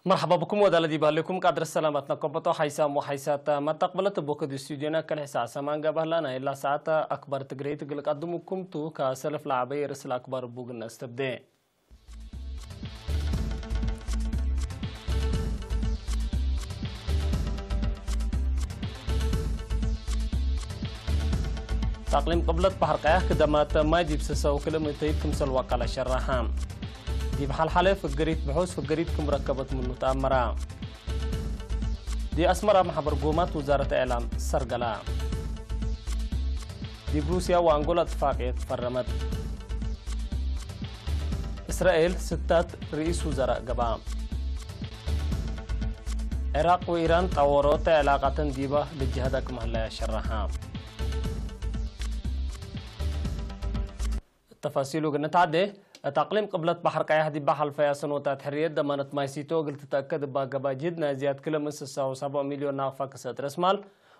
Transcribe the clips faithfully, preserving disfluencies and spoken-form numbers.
መርሐባ ብኩም ወዳለ ዲብ ሀሌኩም ቃድር ሰላማትና ከበጦ ሓይሳም ወሓይሳት መተቅበለት እቦ ከዲ ስቱዲዮና ከልሕ ሰዓት ሰማን ገብአላ ናይላ ሰዓት አክባር ትግሬ ትግል ቀድሙኩም ቱ ከሰለፍ ለዐበየ ርእስ ለአክባር እቡ ግና እስተብዴ። እት አቅሊም ቅብለት በሐር ቀያሕ ክደማት ማይ ዲብ ሰሰው ክልእ ምእተይት ክምሰል ዋቃለ ሸረሐ። ዲብ ሐልሐለ ፍገሪት ብሑስ ፍገሪት ክም ረከበት ምኑ ተአመረ። ዲብ አስመራ መሕበር ጎማት ውዛረት እዕላም ሰርገላ። ዲብ ሩስያ ወአንጎላ እትፋቅየት ፈረመት። እስራኤል ስታት ርኢስ ውዘራእ ገብአ። ዕራቅ ወኢራን ጠወሮተ ዕላቀተን ዲበ ልጅሀደ ክም ሀለያ ሸረሐ። እት ተፋሲሉ እግል ንትዓዴ፣ እት አቅሊም ቅብለት በሐር ቀያሕ ዲበ ሐልፈያ ሰኖታት ሕርየት ደማነት ማይ ሲቶ እግል ትትአከድ እባ ገብአ ጅህድ ናይ ዝያድ ክለ ምን ስሳ ወሰብዕ ሚልዮን ናቅፋ ክሰእት ረስማል፣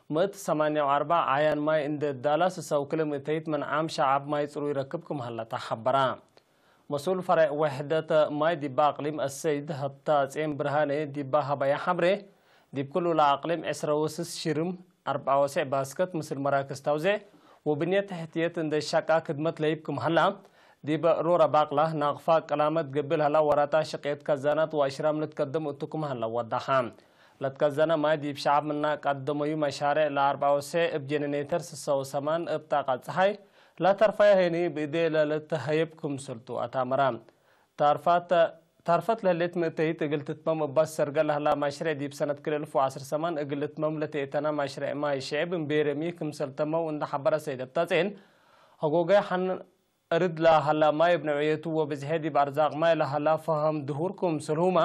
ምእት ሰማንያ ወአርበዕ ዓያን ማይ እንዴ ዳላ፣ ስሳ ወክለ ምእተይት ምን ዓም ሸዐብ ማይ ጽሩይ ረክብ ክም ሀለ ተሐበረ። መስኡል ፈሬዕ ወሕደት ማይ ዲበ አቅሊም አሰይድ ሀብተጼን ብርሃኔ ዲበ ሀበየ ሐብሬ፣ ዲብ ክሉ ለአቅሊም ዕስረ ወስስ ሽርም፣ አርበዓ ወሰዕ ባስከት ምስል መራክዝ ተውዜዕ ወብንየት ተሕትየት እንዴ ሸቃ ክድመት ለይብ ክም ሀላ፣ ዲብ ሮረ ባቅላ፣ ናቅፋ፣ ቅላመት ገብእ ለሀላ ወራታ ሽቅየት ከዛናት ወአሽራም ልትከደም እቱ ክም ሀላ ወደሐ። ለትከዘነ ማይ ዲብ ሸዐብ ምነ ቀደመዩ መሻሬዕ ለአርበዓ ወሰዕ እብ ጀነኔተር፣ ስሳ ወሰማን እብ ጣቀት ጸሓይ፣ ለተርፈየ ሄኒ ብእዴ ለልትሀየብ ክምሰልቱ አታመረ። ታርፋት፣ ታርፈት ለህሌት ምእተይት እግል ትትመም እባ ሰርገ ለህላ ማሽሬዕ ዲብ ሰነት ክልኤ እልፍ ወዐስር ሰማን እግል ልትመም ለትኤተና ማሽሬዕ ማይ ሸዕብ እምቤረሚ ክምሰል ተመው እንደ ሐበረ ሰይድ አብታጼን፣ ሆጎገ ሐን እርድ ለሀላ ማይ እብ ነውዕየቱ ወብዝሔ ዲብ አርዛቅ ማይ ለሀላ ፈሀም ድሁር ክምሰልሁመ፣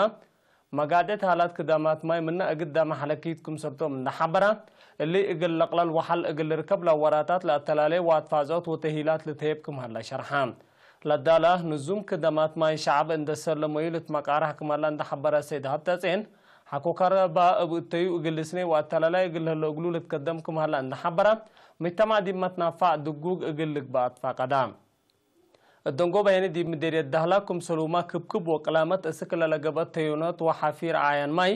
መጋድዕት ሀላት ክዳማት ማይ ምነ እግል ዳመ ሐለኪት ክምሰልቶም እንደ ሐበረ፣ እሊ እግል ለቅለል ወሐል እግል ልርከብ ለወራታት ለአተላሌ ወአትፋዝኦት ወተሂላት ልትሄብ ክም ሀላ ሸርሐ። ለዳላ ንዙም ክደማት ማይ ሸዐብ እንደ ሰለመዩ ልትመቃራሕ ክም ሀላ እንደ ሐበረ ሰይድ ሀብተጼን፣ ሐቆ ከረባ እብ እተዩ እግል ልስኔ ወአተላላይ እግል ለህሎ እግሉ ልትከደም ክም ሀላ እንደ ሐበረ፣ ሙጅተማዕ ዲብ መትናፋዕ ድጉግ እግል ልግበእ አትፋቀደ። እት ደንጎበ ሄኒ ዲብ ምዴርየት ዳህላክ ክምሰልሁመ ክብክብ ወቅላመት እስክ ለለገብአት ተዮኖት ወሐፊር ዓያን ማይ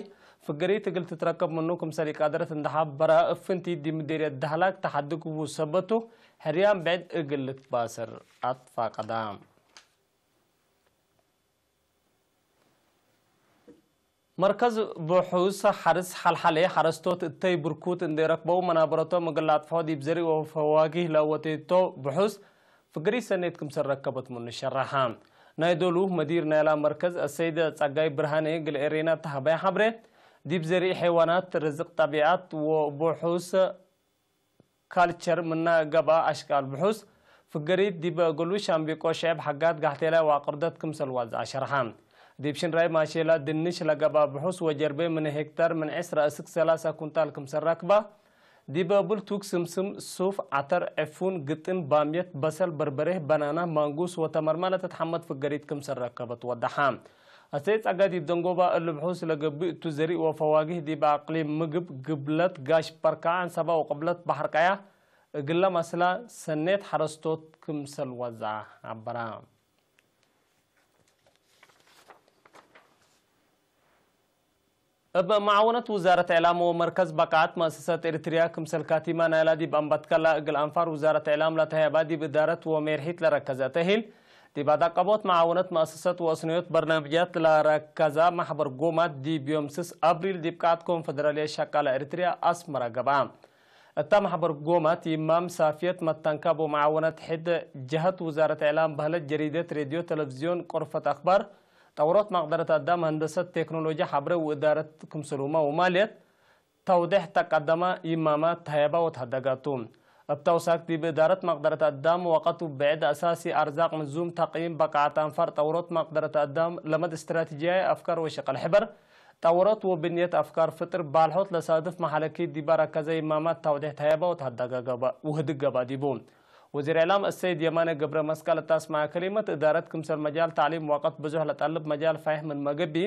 ፍገሪት እግል ትትረከብ ምኑ ክምሰል ኢቀደረት እንደ ሐበረ፣ እብ ፍንቲት ዲብ ምዴርየት ዳህላክ ተሐድግ እቡ ሰበት ቱ፣ ሕርያን ብዕድ እግል ልትባሰር አትፋቀደ። መርከዝ ብሑስ ሐርስ ሐልሐሌ ሐረስቶት እተይ ብርኩት እንዴ ረክበው መናበረቶም እግል ለአጥፍሖ ዲብ ዘርእ ወፈዋጊህ ለወቴቶ ብሑስ ፍግሪት ሰኔት ክምሰል ረከበት ምኑ ሸረሐ። ናይ ዶሉ መዲር ናይላ መርከዝ አሰይድ ጸጋይ ብርሃኔ እግል ኤሬና ተሀበየ ሐብሬ፣ ዲብ ዘርእ ሐይዋናት፣ ርዝቅ ጠቢዐት ወብሑስ ካልቸር ምነ ገብአ አሽቃል ብሑስ ፍገሪት ዲብ እግሉ ሻምቢቆ ሸዕብ ሐጋት ጋሕቴላይ ወአቅርደት ክምሰል ዋዝአ ሸርሐ። ዲብ ሽንራይ ማሼላ ድንሽ ለገብአ ብሑስ ወጀርቤ ምን ሄክታር ምን ዕስረ እስክ ሰላሳ ኩንታል ክምሰል ረክበ። ዲብ ብልቱግ፣ ስምስም፣ ሱፍ፣ ዐተር፣ ዕፉን፣ ግጥን፣ ባምየት፣ በሰል፣ በርበሬህ፣ በናና፣ ማንጉስ ወተመርመ ለተትሐመድ ፍገሪት ክምሰል ረከበት ወደሐ። አሰይድ ጸጋ ዲብ ደንጎባ እሊ ብሑስ ለገብእ እቱ ዘርእ ወፈዋጊህ ዲብ አቅሊም ምግብ፣ ግብለት ጋሽ በርካ፣ ዐንሰባ ወቅብለት በሐር ቀያ እግለ መስላ ሰኔት ሐረስቶት ክምሰል ወዝአ ሐበረ። እብ መዓወነት ውዛረት ዕላም ወመርከዝ በቃዐት መአሰሰት ኤሪትርያ ክምሰል ካቲመ ናይላ ዲብ አንበትከላ እግል አንፋር ውዛረት ዕላም ለተህየባ ዲብ እዳረት ወሜርሒት ለረከዘ ተሂል፣ ዲብ አዳቀቦት መዓወነት መአሰሰት ወአስነዮት በርናምጃት ለረከዛ መሕበር ጎማት ዲብ ዮም ስስ አብሪል ዲብ ቃዐት ኮንፈደራልየት ሸቃለ ኤሪትርያ አስመረ ገብአ። እታ መሕበር ጎማት ይማም ሳፍየት መተንካብ ወመዓወነት ሕድ ጀሀት ውዛረት ዕላም በህለት ጀሪደት ሬድዮ ተለፍዝዮን ቆርፈት አክባር ጠውሮት መቅደረት አዳም፣ ሀንደሰት፣ ቴክኖሎጂ፣ ሐብሬ ወእዳረት ክምሰልሁመ ወማልየት ተውዴሕ ተቀደመ፣ ይማመ ተሀየበ ወተሀደገ ቱ። እብ ተውሳክ ዲብ እዳረት መቅደረት አዳም ወቀት ብዕድ አሳሲ አርዛቅ ምንዙም ተቅይም በቃዐት አንፋር ጠውሮት መቅደረት አዳም ለመድ እስትራቲጂያይ አፍካር ወሸቀል ሕበር ጠውሮት ወብንየት አፍካር ፍጥር ባልሖት ለሳድፍ መሐለኪት ዲበ ረከዘ ይማመ ተውዴሕ ተሀየበ ወተሀደገ ገብአ፣ ወህድግ ገብአ ዲቡ። ወዚር እዕላም አሰይድ የማነ ገብረ መስቀል እት አስመዐ ከሊመት፣ እዳረት ክምሰል መጃል ተዕሊም ወቅት ብዙሕ ለጠልብ መጃል ፋይሕ ምንመ ገብእ፣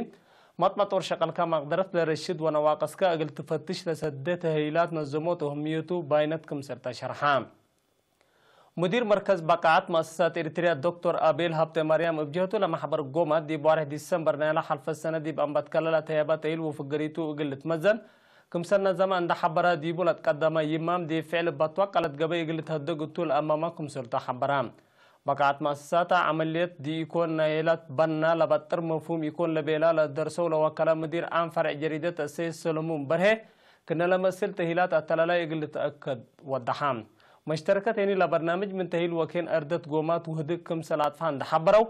መጥመጦር ሸቀልከ መቅደረት ለረሽድ ወነዋቅስከ እግል ትፈትሽ ለሰዴ ተህይላት ነዘሞት ወህምየቱ ባይነት ክምሰል ተ ሸርሐ። ሙዲር መርከዝ በቃዓት መአሰሳት ኤሪትርያ ዶክቶር አቤል ሀብተማርያም እብ ጀህቱ፣ ለመሕበር ጎማት ዲብ ዋርሕ ዲሰምበር ናይለ ሐልፈ ሰነ ዲብ አምበትከለለ ተህያበ ተይል ወፍገሪቱ እግል ልትመዘን ክምሰል ነዘመ እንደ ሐበረ፣ ዲቡ ለትቀደመ ይማም ዲብ ፍዕል እብ አትወቀለት ገበይ እግል ልትሀደግ እቱ ለአማማ ክምሰልቱ ሐበረ። በቃዓት መአሰሳት ዐመልየት ዲኢኮን ናይለ ትበና ለበጥር መፍሁም ኢኮን ለቤላ ለደርሰው ለወከለ ሙዲር ዓም ፈርዕ ጀሪደት አሰይድ ሰለሙን በርሄ፣ ክነ ለመስል ተህይላት አተላላይ እግል ልትአከድ ወደሐ። መሽተረከት ህኒ ለበርናምጅ ምን ተህይል ወኬን አርደት ጎማት ውህድግ ክምሰል አጥፋ እንደ ሐበረው፣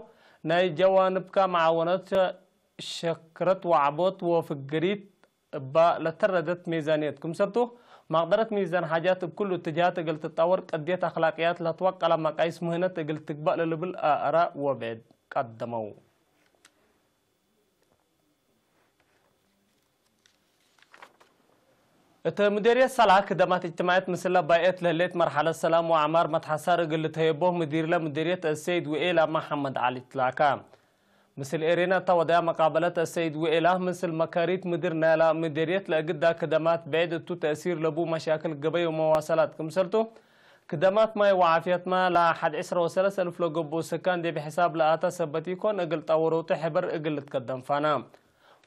ናይ ጀዋንብከ መዓወነት ሸክረት ወዐቦት ወፍግሪት እባ ለተረደት ሜዛንየት ክምሰልቱ፣ መቅደረት ሚዛን ሓጃት እብ ኩሉ እትጅሃት እግል ትጠወር፣ ቅድየት አክላቅያት ለትወቀለ መቃይስ ምህነት እግል ትግበእ ለልብል አእራእ ወብዕድ ቀደመው። እት ምዴርየት ሰላ ክደማት እጅትማዕየት ምስለ ባይአት ለህሌት መርሐለት ሰላም ወዐማር መትሐሳር እግል ልትሀየቦ፣ ምዲርለ ምዴርየት አሰይድ ውኤላ መሐመድ ዐሊ ትላካ። ምስል ኤሬና እተ ወደያ መቃበለት አሰይድ ውኤላ፣ ምስል መካሪት ምድር ናይላ ምዴርየት ለእግዳ ክደማት ብዕድ እቱ ተእሲር ለቡ መሻክል ገበይ ወመዋሰላት ክምሰልቱ፣ ክደማት ማይ ወዓፍየትመ ለሐድ ዕስረ ወሰለስ አልፍ ለገብኡ ስካን ዲብ ሕሳብ ለአተ ሰበት ኢኮን፣ እግል ጠወሮቱ ሕበር እግል ልትከደም ፋና።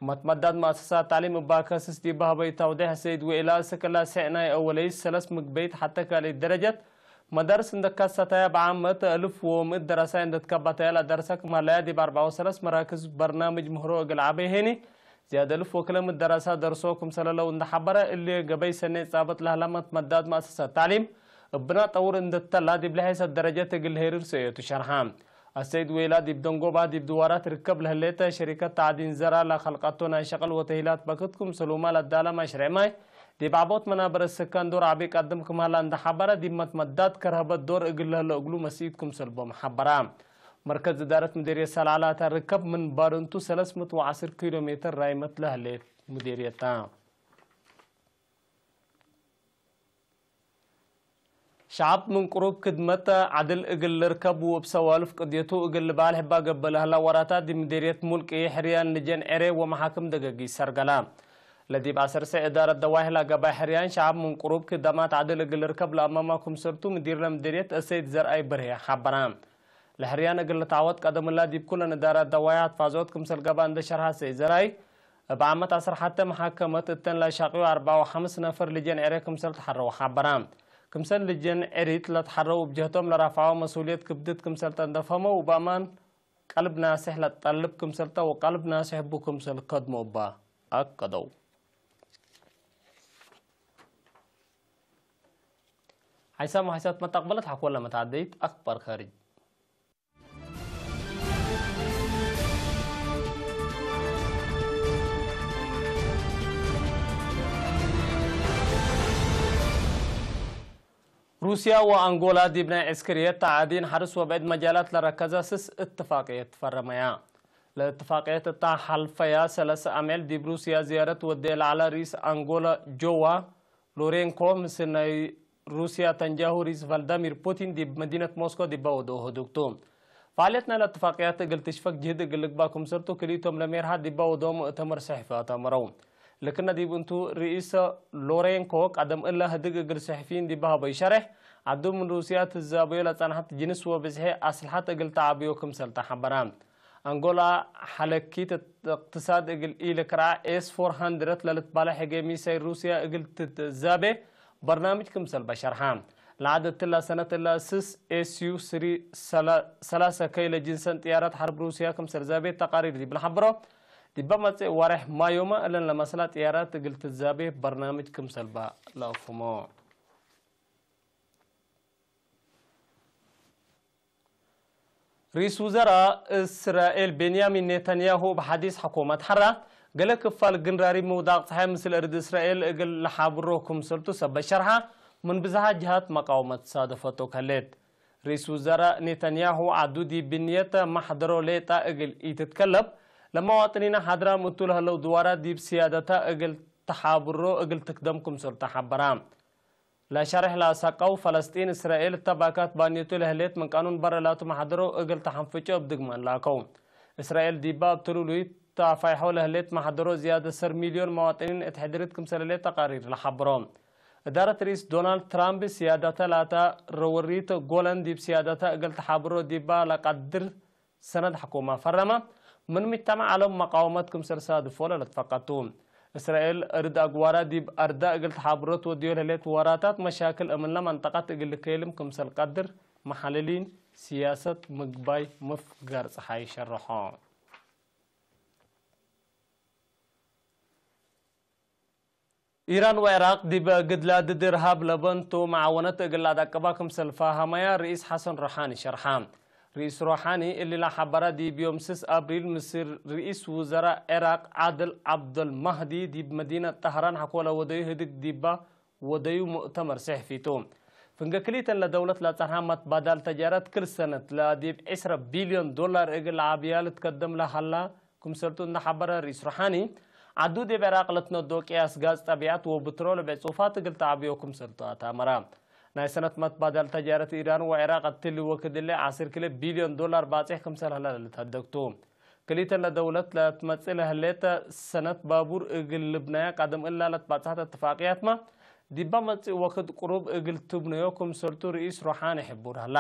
መትመዳት መአሰሳት ተዕሊም እባ ከስስ ዲብ ሀበይ ተውዴሕ ሰይድ ወኢላ እስክ እለ ስዕ ናይ አወለይት ሰለስ ምግበይት ሐተ ካልኢት ደረጀት መዳርስ እንደ ካሰታያ በዓመት አልፍ ወምእት ደረሳይ እንደ ትከበተያ ለደርሰ ክም ሀለያ ዲብ አርበዓ ወሰለስ መራክዝ በርናምጅ ምህሮ እግል ዐበይ ሄኒ ዝያድ አልፍ ወክለ ምእት ደረሳ ደርሶ ክምሰለ ለው እንደ ሐበረ፣ እሊ ገበይ ሰኔ ጻብጥ ለህለ መትመዳት መአሰሳት ተዕሊም እብና ጠውር እንደ ተላ ዲብ ለሐይሰት ደረጀት እግል ሄርር ሰእየቱ ሸርሐ። አሰይድ ወኢላ ዲብ ደንጎባ ዲብ ድዋራት ርከብ ለህሌተ ሸሪከት ተዕዲን ዘራ ለከልቀቶ ናይ ሸቅል ወተሂላት በክት ክምሰሉመ ለዳለ መሽርዕ ማይ ዲብ ዐቦት መናበረ ስካን ዶር ዐቢ ቀድም ክም ሀላ እንደ ሐበረ፣ ዲብ መትመዳት ከርሀበት ዶር እግል ለህለ እግሉ መስኢት ክምሰል ቦም ሐበራ። መርከዝ እዳረት ምዴርየት ሰላላ እተ ርከብ ምን ባርንቱ ሰለስ ምእት ወዐስር ኪሎ ሜትር ራይመት ለህሌት ምዴርየት ተ። ሸዐብ ምን ቅሩብ ክድመት ዐድል እግል ልርከብ ወእብ ሰዋልፍ ቅድየቱ እግል ልባልሕ እባ ገብእ ለህላ ወራታት ዲብ ምዴርየት ሙልቂ፣ ሕርያን፣ ልጀን ዕሬ ወመሓክም ደገጊ ሰርገላ። ለዲብ አሰርሰ እዳረት ደዋይሕ ለገባይ ሕርያን ሸዐብ ምን ቅሩብ ክደማት ዐድል እግል ልርከብ ለአማማ ክምሰልቱ ምዲርለ ምዴርየት አሰይድ ዘርአይ በርሄ ሐበራ። ለሕርያን እግል ልትዐወት ቀደምላ ዲብ ኩለን እዳራት ደዋይሕ አትፋዞት ክምሰል ገብአ እንደ ሸርሐ አሰይድ ዘርአይ፣ እብ ዓመት አስር ሐተ መሓከመት እተን ለሻቅዩ አርበዓ ወሐምስ ነፈር ልጀን ዕሬ ክምሰል ተሐረው ሐበራ። ክምሰል ልጀን ዕሪት ለተሐረው እብ ጀህቶም ለረፍዐው መስኡልየት ክብድት ክምሰል ተ እንደ ፈሀመው፣ እብ አማን ቀልብ ናሴሕ ለትጠልብ ክምሰል ተ ወቀልብ ናሴሕ እቡ ክምሰል ከድሞ እባ አከደው። ሓይሳም ወሓይሳት መተቅበለት ሐኮለ መትዐደይት አክበር ከርጅ። ሩስያ ወአንጎላ ዲብ ናይ ዕስክርየት ተዓዲን ሐርስ ወብዕድ መጃላት ለረከዘ ስስ እትፋቅየት ፈረመያ። ለእትፋቅየት እታ ሐልፈያ ሰለሰ አምዕል ዲብ ሩስያ ዝያረት ወዴ ለዐለ ርኢስ አንጎላ ጆዋ ሎሬንኮ ምስል ናይ ሩስያ ተንጃሁ ርኢስ ቭላድሚር ፑቲን ዲብ መዲነት ሞስኮ ዲበ ወደው ህዱግ ቱ። ፈዓልየት ናይለ እትፋቅያት እግል ትሽፈግ ጅህድ እግል ልግባእ ክምሰልቱ ክልኢቶም ለሜርሐ ዲበ ወደው ሙእተመር ሰሕፊ አተመረው። ልክነ ዲብ እንቱ፣ ርኢስ ሎሬንኮ ቀደም እለ ህድግ እግል ሰሕፊይን ዲበ ሀበዩ ሸሬሕ፣ ዐዱ ምን ሩስያ ትዛበዮ ለጸንሐት ጅንስ ወብዝሒ አስልሐት እግል ተዐብዮ ክምሰል ተሐበረ። አንጎላ ሐለኪት እቅትሳድ እግል ኢልክርዐ ኤስ ፎር ሀንድረድ ለልትባለሕ ህጌ ሚሳይል ሩስያ እግል ትትዛቤ በርናምጅ ክምሰል በሸርሐ። ለዐድ እትላ ሰነት እለ ስስ ኤስዩ ስሪ ሰላሰ ከይ ለጅንሰን ጥያራት ሐርብ ሩስያ ክምሰል ዛቤ ተቃሪር ዲብ ለሐብሮ፣ ዲበ መጽእ ወሬሕ ማዮመ እለን ለመስላ ጥያራት እግል ትዛቤ በርናምጅ ክምሰል በ ለአፍህሞ። ርኢስ ውዘራእ እስራኤል ቤንያሚን ኔታንያሁ እብ ሐዲስ ሕኩመት ሐራ፣ ገሌ ክፋል ግንራሪ ምውዳቅ ጸሓይ ምስል እርድ እስራኤል እግል ለሓብሮ ክምሰልቱ ሰበት ሸርሐ፣ ምን ብዝሓ ጅሃት መቃወመት ሳደፈቶ ከሌት። ርኢስ ውዘራእ ኔታንያሁ ዐዱ ዲብ ብንየት መሕደሮ ሌጣ እግል ኢትትከለብ፣ ለመዋጥኒነ ሓድራም እቱ ለህለው ድዋራት ዲብ ስያደታ እግል ተሓብሮ እግል ትክደም ክምሰልቱ ሐበራ። ለሸሬሕ ለአሰቀው ፈለስጢን፣ እስራኤል እተ ባካት ባንዮቱ ለህሌት ምን ቃኑን በረ ላቱ መሐደሮ እግል ተሐንፍጮ እብ ድግማን ላከው። እስራኤል ዲባ እብ ትሉሉይ ተፋይሖ ለህሌት መሐደሮ ዝያደት ሰር ሚልዮን መዋጥኒን እት ሕድሪት ክምሰል ህሌት ተቃሪር ለሐብሮ። እዳረት ርኢስ ዶናልድ ትራምፕ ስያዳተ ላተ ረወሪት ጎለን ዲብ ስያዳተ እግል ተሓብሮ ዲባ ለቀድር ሰነድ ሕኩመ ፈረመ። ምን ምጅተመዕ ዐለም መቃወመት ክምሰል ሳድፎ ለልትፈቀቱ። እስራኤል እርድ አግዋራ ዲብ አርዳ እግል ተሓብሮ ትወድዮ ለህሌት ወራታት መሻክል እምነ መንጠቀት እግል ልከይልም ክምሰል ቀድር መሐልሊን ስያሰት ምግባይ ምፍጋር ጸሓይ ሸርሖ። ኢራን ወዕራቅ ዲብ ግድላ ድድ እርሃብ ለበንቱ መዓወነት እግል ለአዳቅባ ክምሰል ፋሀመያ ርኢስ ሐሰን ሮሓኒ ሸርሐ። ርኢስ ሮሓኒ እሊ ለሐበረ ዲብ ዮም ስስ አብሪል ምስል ርኢስ ውዘራእ ዕራቅ ዓድል ዐብደልማህዲ ዲብ መዲነት ጠህራን ሐቆለ ወደዩ ህድግ ዲባ ወደዩ ሙእተመር ሰሕፊቱ። ፍንገ ክሊተን ለደውለት ለጸንሐ መትባዳል ተጃረት ክል ሰነት ለዲብ ዕስረ ቢልዮን ዶላር እግል ለዓብያ ልትከደም ለሀላ ክምሰልቱ እንደ ሐበረ ርኢስ ሩሓኒ፣ ዐዱ ዲብ ዕራቅ ለትነዶ ቅያስ ጋዝ ጠቢዐት ወብትሮል ብዕጹፋት እግል ተዓብዮ ክምሰልቱ አታመረ። ናይ ሰነት መትባዳል ተጃረት ኢራን ወዕራቅ እትሊ ወክድ እሊ ዐስር ክልኤ ቢልዮን ዶላር ባጽሕ ክምሰል ሀለ ለልትሀደግቱ። ክሊተን ለደውለት ለትመጽእ ለህሌተ ሰነት ባቡር እግል ልብናያ ቀደም እላ ለትባጽሐት እትፋቅያትመ፣ ዲባ መጽእ ወክድ ቅሩብ እግል ትብነዮ ክምሰልቱ ርኢስ ሩሓኒ ሕቡር ሀላ።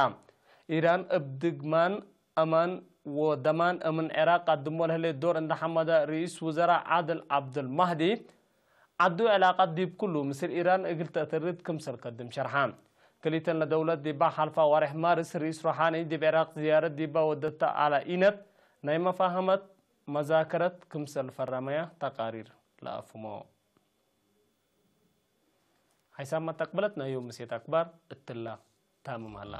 ኢራን እብ ድግማን አማን ወደማን እምን ዕራቅ ቀድሞ ለህሌት ዶር እንደ ሐመደ ርኢስ ውዘራእ ዓድል ዐብደልማህዲ፣ ዐዱ ዕላቀት ዲብ ኩሉ ምስል ኢራን እግል ተአተርድ ክምሰል ከድም ሸርሐ። ክሊተን ለደውለት ዲባ ሐልፋ ዋሬሕ ማርስ ርኢስ ሩሓኒ ዲብ ዕራቅ ዝያረት ዲባ ወደተ ዐለ ኢነት ናይ መፋሀመት መዛከረት ክምሰል ፈረመያ ተቃሪር ለአፍሞ። ሐይሳም መተቅብለት ናይ ዮም ምሴት አክባር እትላ ታምም ሀላ።